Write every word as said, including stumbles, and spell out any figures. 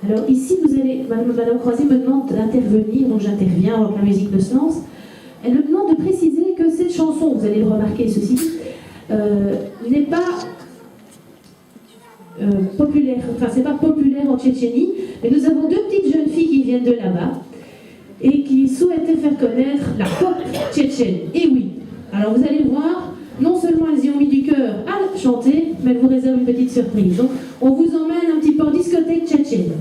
Alors ici, vous allez, Madame, Madame Croiset me demande d'intervenir, donc j'interviens avant que la musique ne se lance. Elle me demande de préciser que cette chanson, vous allez le remarquer, ceci dit, euh, n'est pas euh, populaire, enfin, c'est pas populaire en Tchétchénie, mais nous avons deux petites jeunes filles qui viennent de là-bas et qui souhaitaient faire connaître la pop tchétchène. Et oui, alors vous allez voir, non seulement elles y ont mis du cœur à chanter, mais elles vous réservent une petite surprise. Donc, on vous emmène un petit peu en discothèque tchétchène.